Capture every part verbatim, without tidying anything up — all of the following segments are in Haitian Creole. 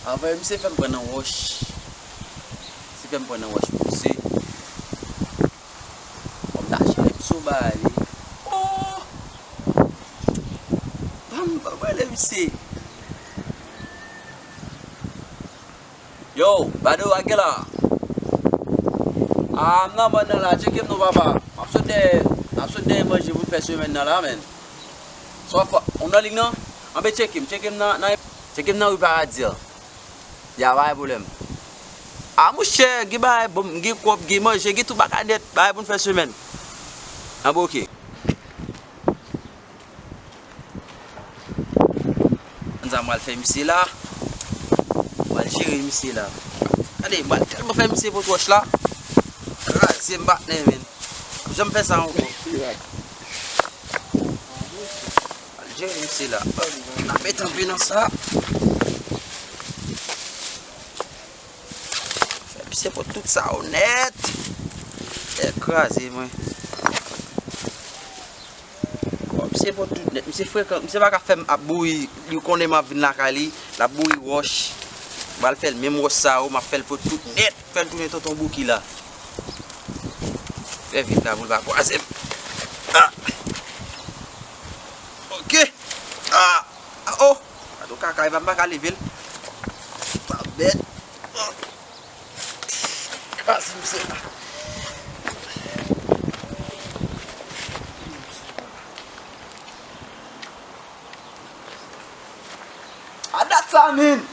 Anvan misye fè m pran nan wòch. Misye fè m pran nan wòch pou misye. Kòm ta chire m sou bagay li. Oh! Ban m, ban m rele misye. Yo, Bado, a ki lè? A, m nan bòn nan la, tcheke m non, papa. M ap sot dèyè, m ap sot dèyè manje pou n fè semèn nan la, menn. Sa w ap fè? Ou nan lig nan? Anben tcheke m, tcheke m nan, nan, tcheke m nan ri Paradi a. Ya, pa gen pwoblèm. A, monchè, gen bagay bon, gen kòb, gen manje, gen tout bagay nèt, bagay pou n fè semèn. Anben, oke. Konn sa m pral fè misye la. M pral jere misye la. Gade, m pral tèlman fè misye pot wòch la. Kraze m patnè, menn. Janm fè sa ankò. M pral jere misye la. N ap mete anpe nan sa. Fè misye pot tout sa yo nèt. Tèt kraze, mwen. Bon, misye pot tout nèt. Misye frekan. Misye pa ka fè m ap bouri. Li konnen m ap vin lakay li. L ap bouri wòch. M pral fè l menm wòch sa yo. M ap fè l pot tout nèt. Fè l tounen tonton Bouki la. Fè vit la pou l pa kwaze m. Ah! Oke. Ah! Ah, oh! Gade yon kaka, epa m pa ka leve l. Pa bèt. Oh! Kraze misye la. A dat sa, menn!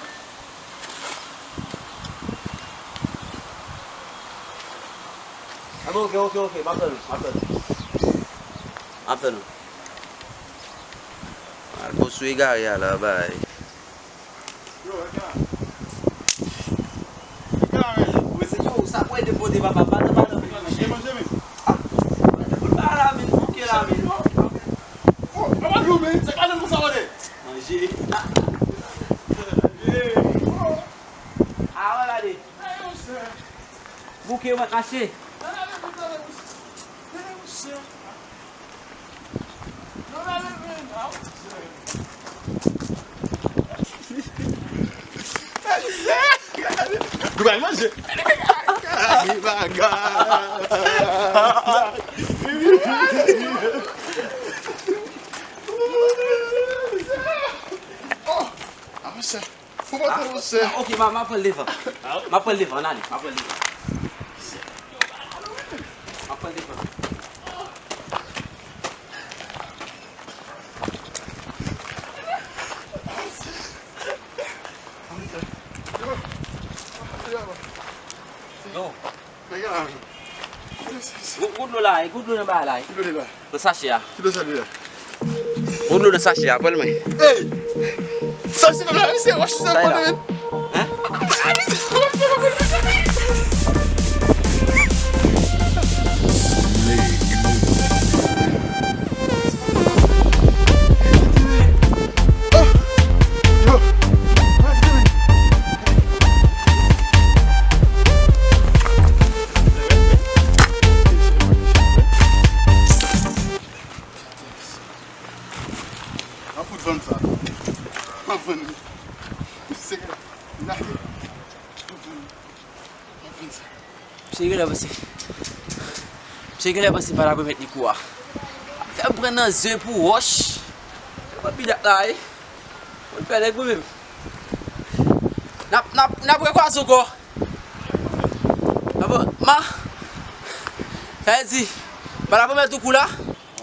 Anben, oke, oke, oke, m ap tann ou, m ap tann ou. M ap tann ou. Al pran sou egare a la, bay. Yo, e ka. E ka, men. Mwen se yo, sa kwè de pote papa, pa nan, pa nan, men. Manje, manje, men. Ah, manje pou la, la, men, bouke la, men. Oh, papa, yo, men, se pa nan nou sa, wale. Manje. Ah, wè, gade. Bouke, mwen kache. Nou bay manje. Kay bagay. Oh, avanse. Fò pa tro sè. Ah, ok, m a, m a pran l devan. M a pran l devan, ann ale, m a pran l devan. M a pran l devan. Yo. Gwo, gwo dlo la, e gwo dlo nan bagay la, e. Ki dlo li la? Nan sachè a. Ki dlo sa li la? Gwo dlo nan sachè a, pran l mwen. Ey! Sachè la, mesye, wòch sa la. Hein? M ap fout vann sa. M ap vann li. Se lage. M ap vann li. M ap vann sa. Misye genlè panse, misye genlè panse m pa t ap remèt li kou a. Fè m pran nan ze pou wòch. Mwen pi dat la, wi. Mwen pè nèg mwen menm. N ap, n ap, n ap rekwaze ankò. Apa, ma, sa vle di, m pa t ap remèt ou kou la.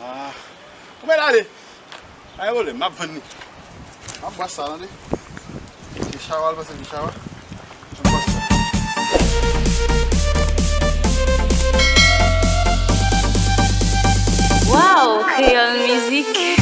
Ah. Kouman l ale? Pa gen pwoblèm, m ap vann li. M ap bwè sa, tande. Se chawa, l panse se chawa. M ap bwè sa. Wow, Kreyòl Mizik.